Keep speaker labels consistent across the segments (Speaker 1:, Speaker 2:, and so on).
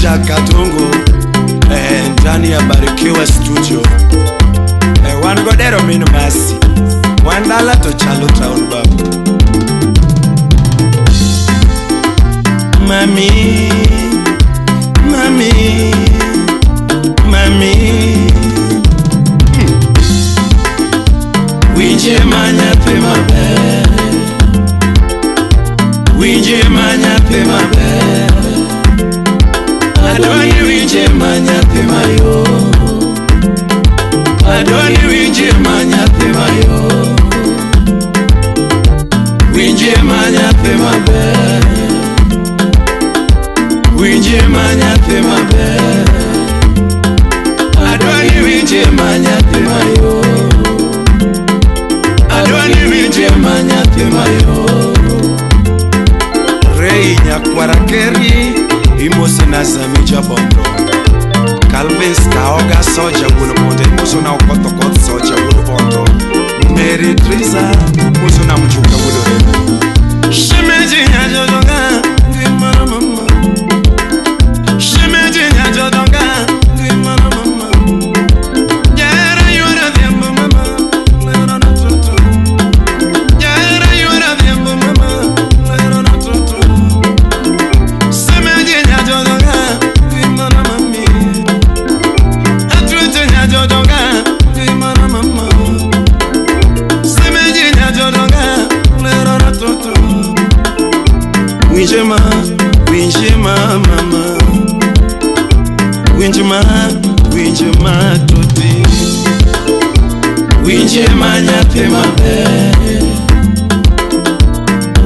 Speaker 1: Peter Katungu ndani ya Barikiwa Studio. Wan godero min masi wan dala to chalo town babu. Mami, mami, mami, winje manyathi maber, winje manyathi maber, adwani winje manyathi mayo, adwani winje manyathi mayo, winje manyathi maber, winje manyathi maber, adwani winje manyathi mayo, adwani winje manyathi mayo. Rei Nyakwarakeri imose na Zamija Bondo, Calvin Skaoga soja wuon Bondo imoso na Okotokot soja wuon Bondo, Mary Triza imoso na Mchuka wuon Oremo. Shemeji nyajojonga ngimana mama, shemeji nyajojonga ngimana mama, jara yuara dhiambo mama lero na toto, jara yuara dhiambo mama lero na toto, shemeji nyajojonga ngimana mami, atwete nyajojonga ngimana mama, shemeji nyajojonga lero na toto. Winjema, winjema mama, winjema, winjema toti, winjema nyathi maber,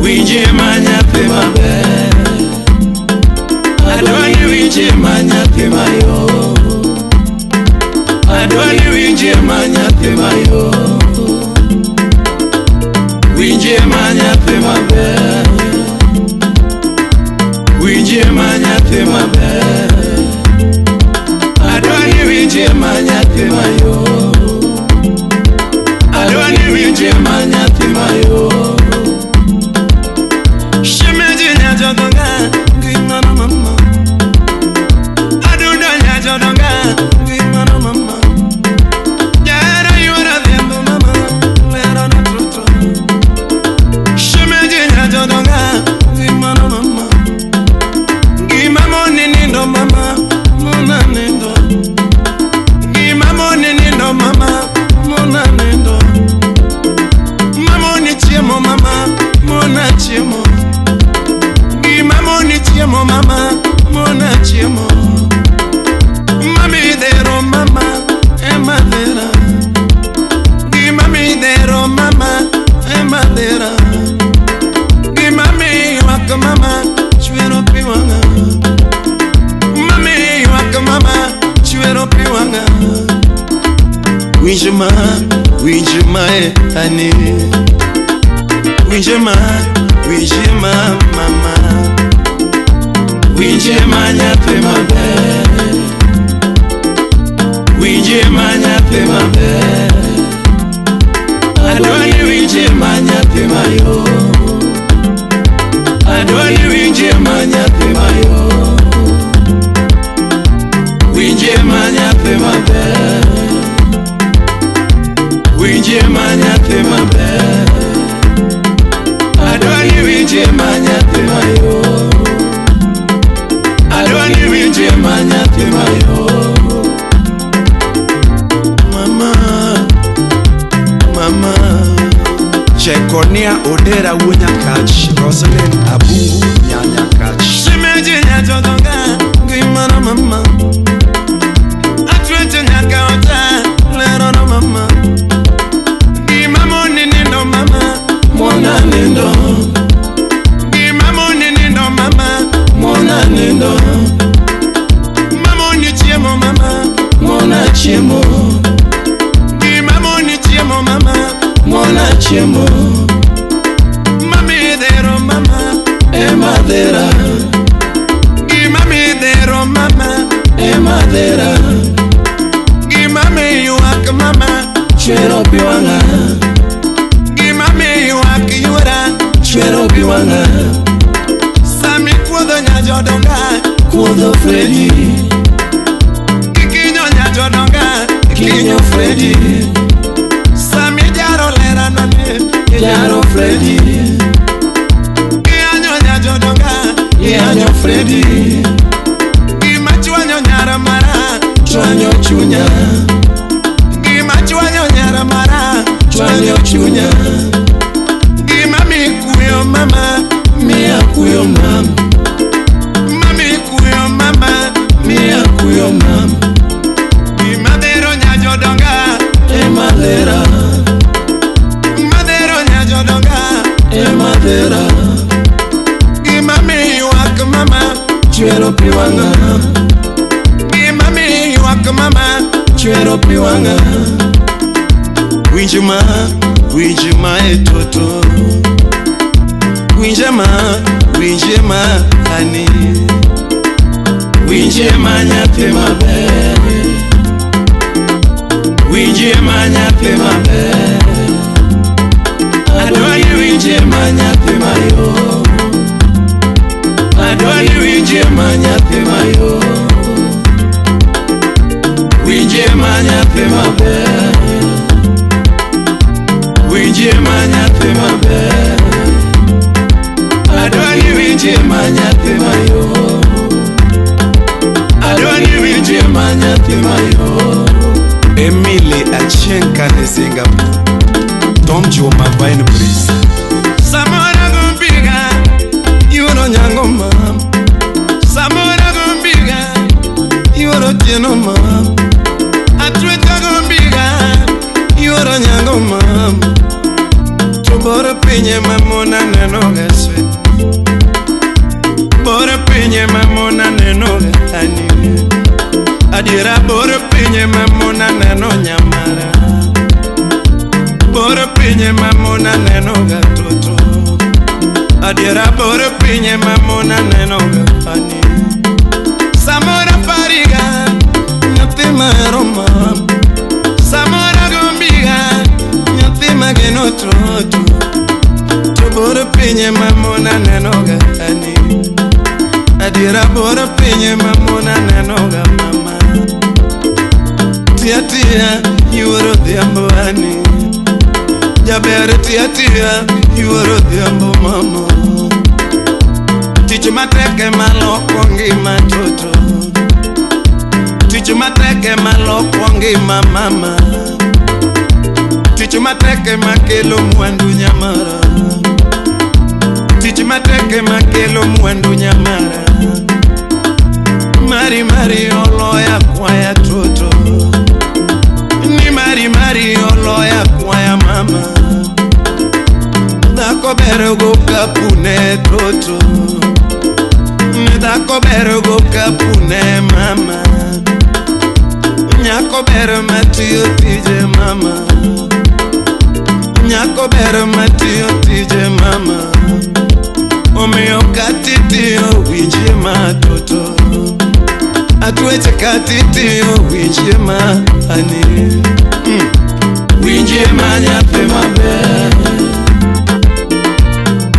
Speaker 1: winjema nyathi maber, adwani winjema nyathi mayo, adwani winjema nyathi mayo, winjema nyathi maber, winjema nyathi maber, adwani winjema nyathi mayo, adwani winjema nyathi mayo. Shemeji nyajodonga ngimana mama, adunda nyajodonga ngimana mama, jara yuara dhiambo mama lero na toto, shemeji nyajodonga ngimana mama, ngima moni nindo mama mona nindo, ngima moni nindo mama mona nindo, mama ni chiemo mama mona chiemo, ngima moni chiemo mama mona chiemo, mami dero mama ema dera, ngima mi dero mama ema dera, ngima mi ywak mama chwero pi wang'a, mami ywak mama chwero pi wang'a. Winjema, winjema ane, winjema, winjema mama, winjema nyathi maber, winjema nyathi maber, adwani winjema nyathi mayo, adwani winjema nyathi mayo, winjema nyathi maber, winjema nyathi maber, adwani winjema nyathi mayo, adwani winjema nyathi mayo. Mama, mama, Chekonia Odera wuo Nyakach, Rosalind Abungu nya Nyakach. Shemeji nyajodonga ngimana mama, atwete nyakaota lero na mama, ngima moni nindo mama mona nindo, ngima moni nindo mama mona nindo, mama ni chiemo mama mona chiemo, ngima moni chiemo mama mona chiemo, mami dero mama ema dera, ngima mi dero mama ema dera, ngima mi ywak mama chwero pi wang'a, ngima mi ywak yuora chwero pi wang'a, sami kuodho nyajodonga Akuodho Fredi. Ikinyo nyajodonga, ikinyo Fredi. Sami jaro lera nane, jaro Fredi. Ianyo nyajodonga, ianyo Fredi. Gima chwanyo nyara mara, chwanyo chunya. Gima chwanyo nyara mara, chwanyo chunya. Gima mikuyo mama, mia kuyo mama. Mami kuyo mama, mia kuyo mama. Gima dhero nyajodonga, ema dhera. Madhero nyajodonga, ema dhera. Gima miywak mama, chwero pi wang'a. Gima miywak mama, chwero pi wang'a. Winj ma e toto. Winj ma ani. Winj ma nyathi maber. Winj ma nyathi maber. Adwa ni winj ma nyathi mayo. Adwa ni winj ma nyathi mayo. Winj ma nyathi maber. Winj ma nyathi maber. Adwa ni winj ma nyathi mayo. Adwa ni winj ma nyathi mayo. Emily Achieng kane Singapore. Tom Juma Vine Breeze. Samora gumbiga, yuoro nyango mam. Samora gumbiga, yuoro tieno mam. Atweta gumbiga, yuoro nyango mam. To bor pinye mamona neno gaswe. Bor pinye mamona neno ani. Adiera bor pinye mamona neno nyamara. Bor pinye mamona neno gatoto. Adiera bor pinye mamona neno gani. Samora pariga, nyathi mahero mam. Samora gombiga, nyathi mageno toto. To bor pinye mamona neno gani. Adiera bor pinye mamona neno ga mama. Tia tia yuoro dhiambo ani. Jaber tia tia yuoro dhiambo mama. Tich matek ema loko ngima toto. Tich matek ema loko ngima mama. Tich matek ema kelo mwandu nyamara. Tich matek ema kelo mwandu nyamara. Mari mari oloya kwaya toto. Ni mari mari oloya kwaya mama. Dhako ber go kapune toto. Ni dhako ber go kapune mama. Nyako ber matiyo tije mama. Nyako ber matiyo tije mama. Omiyo kati tiyo winjie ma toto. Atweche kati tiyo winjie ma ani. Winjie ma nyathi maber.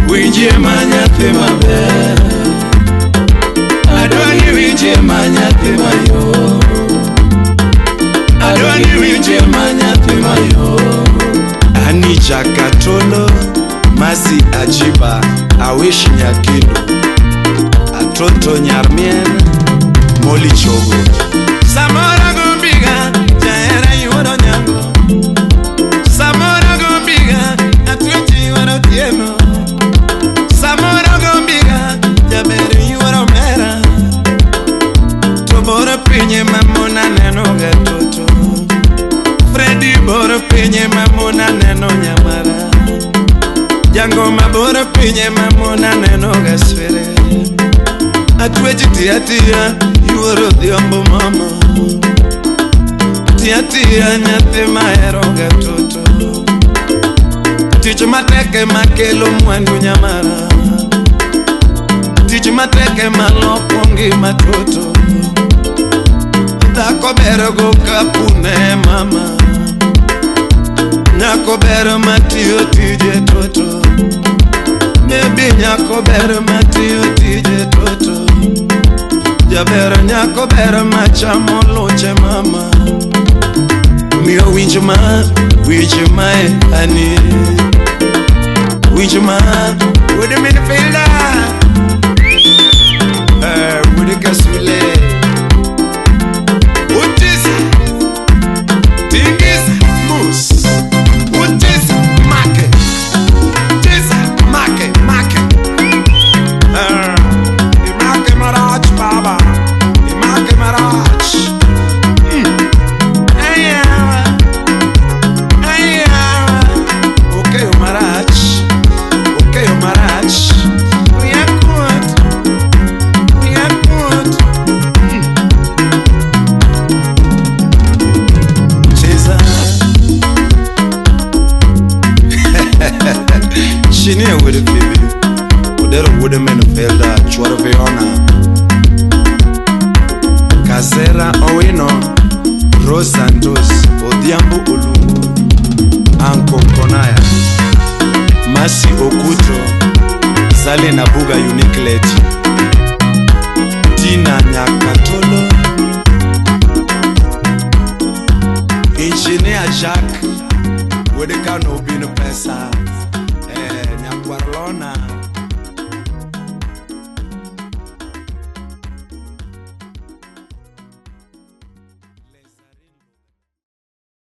Speaker 1: Winjie ma nyathi maber. Adwa ni winjie ma nyathi mayo. Adwa ni winjie ma nyathi mayo. Ani Jakatolo, Masi Ajiba, Awish Nyakindo, Atoto Nyarmien, Moli Chogo. Samora gumbiga, jahera yuoro nyango. Samora gumbiga, atwechi yuoro tieno. Samora gumbiga, jaber yuoro mera. To bor pinye mamona neno gatoto. Freddy bor pinye mamona neno nyamara. Jangoma bor pinye mamona neno gaswere. Atwechi tia tia yuoro dhiambo mama. Tia tia nyathi mahero gatoto. Tich matek ema kelo mwandu nyamara. Tich matek ema loko ngima toto. Dhako ber go kapune mama. Nyako ber matiyo tije toto. Baby nyako ber matiyo tije toto. Jaber nyako ber machamo luche mama. Miyo winj ma, winj mae ani. Winj ma, wuod midfielder. Wuod Kasule. Utis, tingis, mus. Utis, make. Tis, make, make. Imake marach, baba. Imake marach. Ayawa, ayawa. Okay, marach. Okay, marach. We are good. We are good. Cheza. Chini ya wuod Phoebe. Odero wuod Menfelda, chuor Fiona. Kazera Owino, Rose Santos, Odhiambo Olungu, Anko Konaya, Masi Okuto, Zale Nabuga Unique Lady, Tina Nyakatolo, Engineer Jack, Wedekano Obino Pesa.